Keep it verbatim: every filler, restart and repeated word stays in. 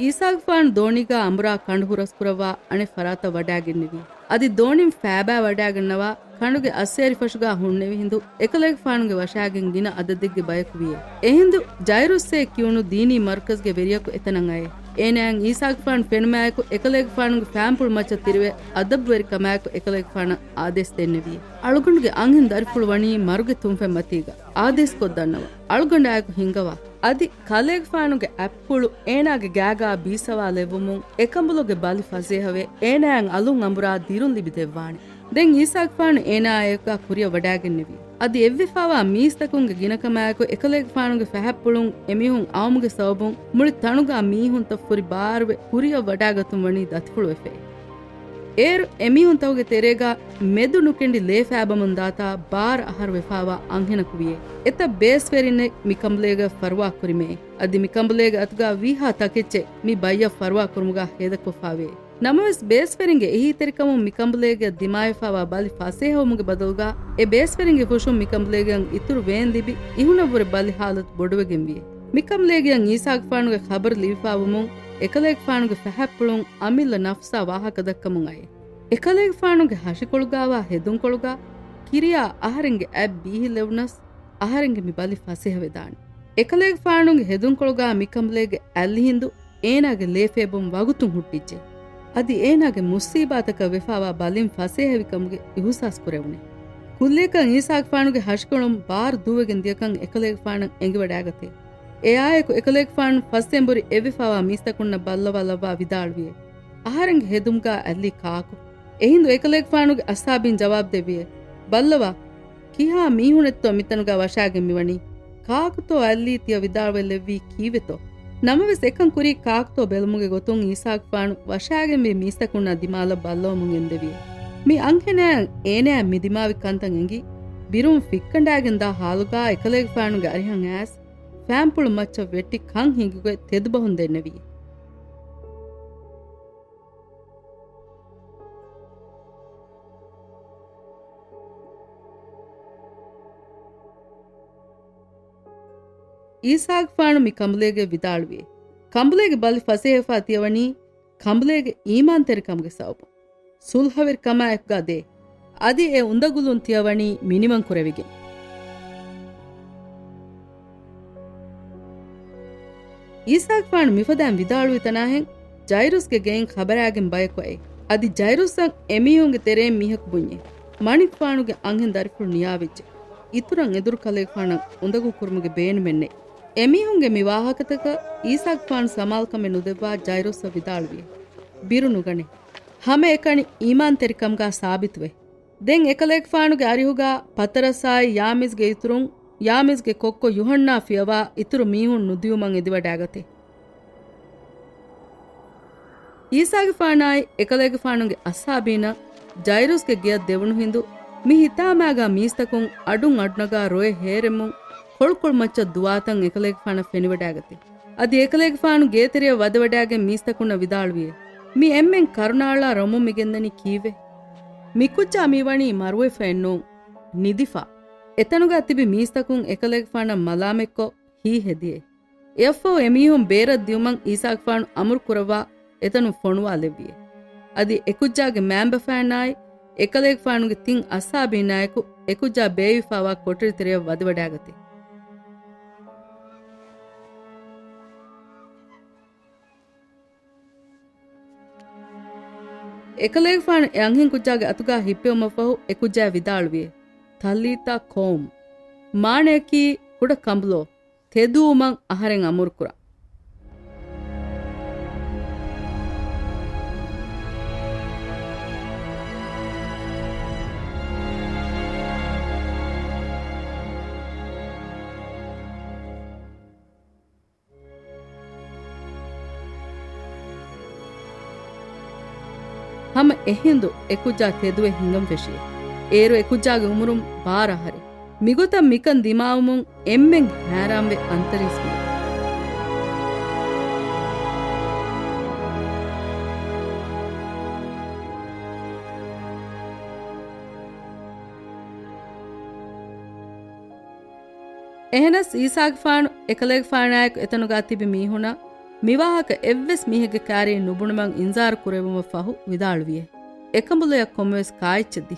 އީސާގެފާނު ދޯނީގާ އަނބުރާ ކަނޑު ހުރަސްކުރައްވާ އަނެއް ފަރާތަށް ވަޑާގެންނެވި. އަދި ދޯނިން ފައިބާ ވަޑާގަންނަވާ ކަނޑުގެ އައްސޭރި ފަށުގާ ހުންނެވި ހިނދު އެކަލޭގެފާނުގެ ވަށާގެން ގިނަ އަދަދެއްގެ ބަޔަކު ވިޔޭ. އެހިނދު ޖައިރުއްސޭ ކިޔުނު ދީނީ މަރުކަޒްގެ ވެރިޔަކު އެތަނަށް އައޭ. އޭނާއަށް އީސާގެފާނު ފެނުމާއެކު އެކަލޭގެފާނުގެ ފާންޕުޅު މައްޗަށް ތިރިވެ އަދަބުވެރިކަމާއެކު އެކަލޭގެފާނަށް އާދޭސް ދެންނެވި. އަޅުގަނޑުގެ އަންހެން ދަރިފުޅު ވަނީ މަރުގެ ތުންފަތް މަތީގަ. އާދޭސްކޮށްދަންނަވާ. އަޅުގަނޑާއެކު ހިންގަވާ. އަދި ކަލޭގެފާނުގެ އަތްޕުޅު އޭނާގެ ގާގާ ބީސަވާލެއްވުމުން އެކަނބުލުގެ ބަލި ފަސޭހަވެ އޭނާއަށް އަލުން އަނބުރާ ދިރުން ލިބިދެއްވާނެ. ދެން އީސާގެފާނު އޭނާއާއެކުގާ ކުރިއަށް ވަޑާގެންނެވި. އަދި އެއްވެފާވާ މީސްތަކުންގެ ގިނަކަމާއެކު އެކަލޭގެފާނުގެ ފަހަތްޕުޅުން އެމީހުން އައުމުގެ ސަބަބުން މުޅި ތަނުގާ މީހުންތައް ފުރި ބާރުވެ ކުރިއަށް ވަޑާގަތުން ވަނީ ދަތިފުޅުވެފައި. އޭރު އެމީހުންތަކުގެ ތެރޭގާ މެދު ނުކެނޑި ލޭ ފައިބަމުން ދާތާ ބާރަ އަހަރު ވެފާވާ އަންހެނަކު ވިޔޭ. އެތައް ބޭސްވެރިންނެއް މި ކަނބުލޭގަ ފަރުވާ ކުރިމޭ. އަދި މި ކަނބުލޭގެ އަތުގާ ވީހާ ތަކެއްޗެއް މި ބައްޔަށް ފަރުވާ ކުރުމުގާ ހޭދަކޮށްފާވޭ. ނަމަވެސް، ބޭސްވެރިންގެ އެހީތެރިކަމުން މި ކަނބުލޭގެއަށް ދިމާވެފާވާ ބަލި ފަސޭހަވުމުގެ ބަދަލުގާ، އެ ބޭސްވެރިންގެ ފުށުން މި ކަނބުލޭގެއަށް އިތުރު ވޭން ލިބި، އިހުނަށްވުރެ ބަލި ހާލަތު ބޮޑުވެގެން ވިޔޭ. މި ކަނބުލޭގެއަށް އީސާގެފާނުގެ ޚަބަރު ލިބިފާވުމުން، އެކަލޭގެފާނުގެ ފަހަތްޕުޅުން އަމިއްލަ ނަފްސާ ވާހަކަ ދައްކަމުން އައޭ. އެކަލޭގެފާނުގެ ހަށިކޮޅުގާވާ ހެދުންކޮޅުގާ ކިރިޔާ އަހަރެންގެ އަތް ބީހިލެވުނަސް، އަހަރެންގެ މި ބަލި ފަސޭހަވެދާނެ. އެކަލޭގެފާނުގެ ހެދުންކޮޅުގާ މި ކަނބުލޭގެ އަތްލިހިނދު އޭނާގެ ލޭފޭބުން ވަގުތުން ހުއްޓިއްޖެ. އަދި އޭނާގެ މުސީބާތަކަށް ވެފާވާ ބަލިން ފަސޭހަވިކަމުގެ އިހުސާސް ކުރެވުނެ. ކުއްލިއަކަށް އީސާގެފާނުގެ ހަށިކޮޅުން ބާރު ދޫވެގެން ދިޔަކަން އެކަލޭގެފާނަށް އެނގިވަޑާގަތޭ. އެއާއެކު އެކަލޭގެފާނު ފަސްއެނބުރި އެއްވެފާވާ މީސްތަކުންނަށް ބައްލަވާލައްވާ ވިދާޅުވިއޭ، އަހަރެންގެ ހެދުމުގާ އަތްލީ ކާކު؟ އެހިނދު އެކަލޭގެފާނުގެ އަސްހާބީން ޖަވާބު ދެއްވިއޭ، ބައްލަވާ، ކިހާ މީހުނެއްތޯ މިތަނުގާ ވަށާގެން މިވަނީ؟ ކާކުތޯ އަތްލީ ތިޔަ ވިދާޅުވެލެއްވީ ކީއްވެތޯ؟ ނަމަވެސް އެކަން ކުރީ ކާކުތޯ ބެލުމުގެ ގޮތުން އީސާގެފާނު ވަށާގެންވި މީސްތަކުންނާ ދިމާލަށް ބައްލަވަމުން ގެންދެވިއޭ. މި އަންހެނާއަށް އޭނާއަށް މި ދިމާވި ކަންތައް އެނގި، ބިރުން ފިއްކަނޑާގެން ދާ ހާލުގާ އެކަލޭގެފާނުގެ އަރިހަށް އައިސް، ފާންޕުޅު މައްޗަށް ވެއްޓި ކަން ހިނގިގޮތް ތެދުބަހުން ދެންނެވި. އީސާގެފާނު މި ކަނބުލޭގެ ވިދާޅުވި، ކަނބުލޭގެ ބަލި ފަސޭހަވެފާ ތިޔަވަނީ ކަނބުލޭގެ އީމާންތެރިކަމުގެ ސަބަބުން. ސުލްހަވެރިކަމާއެކުގާ ދޭ. އަދި އެ އުނދަގުލުން ތިޔަވަނީ މިނިވަން ކުރެވިގެން. އީސާގެފާނު މިފަދައިން ވިދާޅުވި ތަނާހެން ޖައިރުސްގެ ގެއިން ޚަބަރާގެން ބަޔަކު އައި. އަދި ޖައިރުސްއަށް އެމީހުންގެ ތެރެއިން މީހަކު ބުންޏޭ. މަނިކުފާނުގެ އަންހެން ދަރިފުޅު ނިޔާވެއްޖެ. އިތުރަށް އެދުރު ކަލޭގެފާނަށް އުނދަގޫ ކުރުމުގެ ބޭނުމެއް ނެތް. އެމީހުންގެ މި ވާހަކަތަކަށް އީސާގެފާނު ސަމާލުކަމެއް ނުދެއްވާ ޖައިރުސްއަށް ވިދާޅުވި، ބިރު ނުގަނޭ. ހަމައެކަނި އީމާންތެރިކަމުގާ ސާބިތުވޭ. ދެން އެކަލޭގެފާނުގެ އަރިހުގާ ޕަތަރަސްއާއި ޔާމީޒްގެ އިތުރުން ޔާމީޒްގެ ކޮއްކޮ ޔޫހަންނާ ފިޔަވާ އިތުރު މީހުން ނުދިޔުމަށް އެދިވަޑާގަތޭ. އީސާގެފާނާއި އެކަލޭގެފާނުގެ އަޞްޙާބީންނަށް ޖައިރުސްގެ ގެއަށް ދެވުނު ހިނދު، މި ހިތާމާގާ މީސްތަކުން އަޑުން އަޑުނަގާ ރޮއެ ހޭރެމުން ކޮޅުކޮޅު މައްޗަށް ދުވާތަން އެކަލޭގެފާނަށް ފެނިވަޑާގަތީ. އަދި އެކަލޭގެފާނު ގޭތެރެއަށް ވަދެވަޑާގެން މީސްތަކުންނަށް ވިދާޅުވިއޭ، މި އެންމެން ކަރުނައަޅާ ރޮމުން މިގެންދަނީ ކީއްވެ؟ މިކުއްޖާ މިވަނީ މަރުވެފައެއްނޫން، ނިދިފަ. އެތަނުގާ ތިބި މީސްތަކުން އެކަލޭގެފާނަށް މަލާމަތްކޮށް ހީ ހެދިއޭ. އެއަށްފަހު އެމީހުން ބޭރަށް ދިޔުމަށް އީސާގެފާނު އަމުރު ކުރައްވާ އެތަނުން ފޮނުވާލެއްވިއޭ. އަދި އެކުއްޖާގެ މައިންބަފައިންނާއި އެކަލޭގެފާނުގެ ތިން އަޞްޙާބީންނާއެކު އެކުއްޖާ ބޭއްވިފާވާ ކޮޓަރި ތެރެއަށް ވަދެވަޑާގަތީ. އެކަލޭގެފާނު އެ އަންހެންކުއްޖާގެ އަތުގާ ހިއްޕެވުމަށްފަހު އެކުއްޖާއަށް ވިދާޅުވިއޭ، ތައްލީތާ ޤައުމް، މާނަޔަކީ ކުޑަ ކަނބުލޯ، ތެދުވުމަށް އަހަރެން އަމުރުކުރަން. ހަމަ އެހިނދު އެކުއްޖާ ތެދުވެ ހިނގަން ފެށިއޭ. އޭރު އެކުއްޖާގެ އުމުރުން ބާރަ އަހަރެއް. މިގޮތަށް މިކަން ދިމާވުމުން އެންމެން ހައިރާންވެ އަންތަރީސް ވި. އެހެނަސް އީސާގެފާނު އެކަލޭގެފާނާއެކު އެތަނުގާ ތިބި މީހުނަށް މިވާހަކަ އެއްވެސް މީހެއްގެ ކާރީން ނުބުނުމަށް އިންޒާރު ކުރެވުމަށް ފަހު ވިދާޅުވިއޭ. އެކަނބުލަޔަށް ކޮންމެވެސް ކާއެއްޗެއް ދި.